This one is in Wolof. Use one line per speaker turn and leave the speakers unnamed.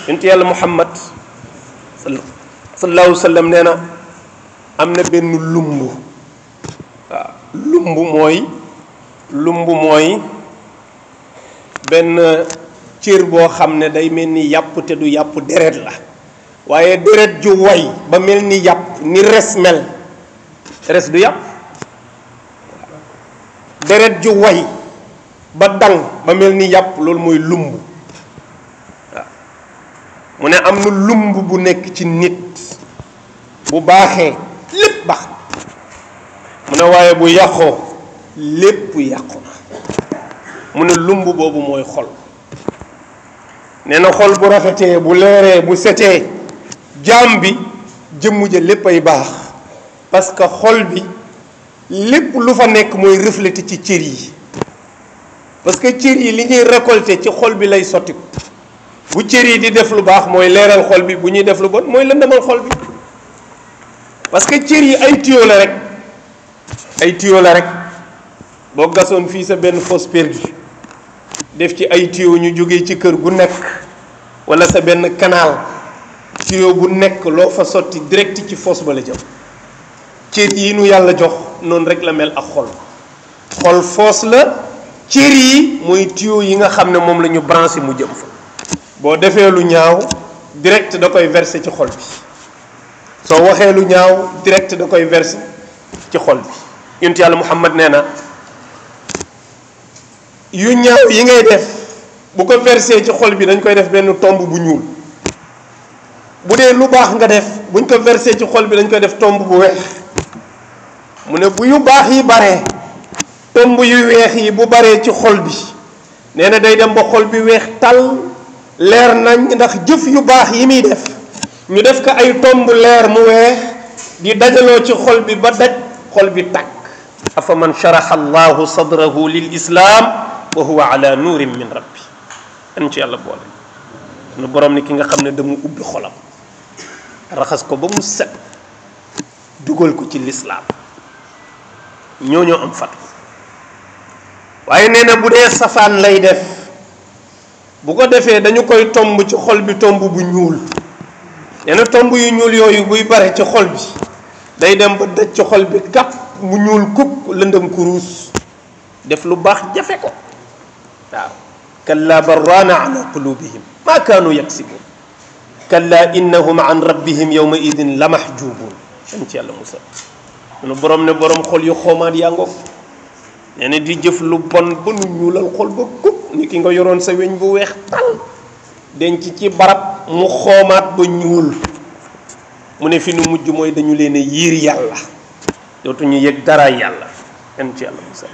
yonent yàlla Muhammad sallallahu alayhi wa sallam nee na am na benn lumb waaw lumb mooy benn cër boo xam ne day mel ni yàpp te du yàpp deret la waaye deret ju way ba mel ni yàpp ni res mel res du yàpp deret ju way ba dang ba mel ni yàpp loolu mooy lumb waaw mu ne am na lumb bu nekk ci nit bu baaxee lépp baax mu ne waaye bu yàqoo lépp yàqu na mu ne lumb boobu mooy xol nee na xol bu rafetee bu leeree bu setee jaam bi jëmm ja lépp ay baax parce que xol bi lépp lu fa nekk mooy reflété ci cër yi parce que cër yi li ñuy récolté ci xol bi lay sotti bu cër yi di def lu baax mooy leeral xol bi bu ñuy def lu bon mooy lëndamal xol bi parce que cër yi ay tuyau la rek ay tuyau la rek boo gasoon fii sa benn fosse perdue def ci ay tuyau ñu jógee ci kër gu nekk wala sa benn canal tuyau bu nekk loo fa sotti direct ci fosse ba la jëm cër yi nu yàlla jox noonu rek la mel ak xol fosse la cër yi mooy tuyau yi nga xam ne moom la ñu branché mu jëm fa boo defee lu ñaaw direct da koy versé ci xol bi soo waxee lu ñaaw direct da koy versé ci xol bi yonent yàlla Muhammad nee na yu ñaaw yi ngay def bu ko versé ci xol bi dañ koy def benn tomb bu ñuul bu dee lu baax nga def buñ ko versé ci xol bi dañ koy def tomb bu weex mu ne bu yu baax yi baree tomb yu weex yi bu baree ci xol bi nee na day dem ba xol bi weex tal leer nañ ndax jëf yu baax yi muy def ñu def ko ay tomb leer mu weex di dajaloo ci xol bi ba daj xol bi tàkk afa man sharaha allahu sadrahu lil islam wa huwa ala nuurin min rabbi an ci yàlla boole nu borom ni ki nga xam ne dama ubbi xolam raxas ko ba mu set dugal ko ci lislaam ñooñoo am fat waaye nee na bu dee safaan lay def bu ko defee dañu koy tomb ci xol bi tomb bu ñuul nee na tomb yu ñuul yooyu buy bare ci xol bi day dem ba daj ci xol bi kàpp mu ñuul kukk lëndëm kuruus def lu baax jafe ko waaw kalla barraana ala qulubihim ma kaanu yaksibun kalla innahum an rabbihim yawma idin la mahjubun am ci yàlla musa nu borom ne borom xol yu xoomaat yaa ngoog nee na di jëf lu bon ba nu ñuulal xol ba kukk ni ki nga yoroon sa weñ bu weex tal denc ci barab mu xoomaat ba ñuul mu ne fi nu mujj mooy dañu leen a yiir yàlla dootuñu yëg dara yàlla am ci yàlla musa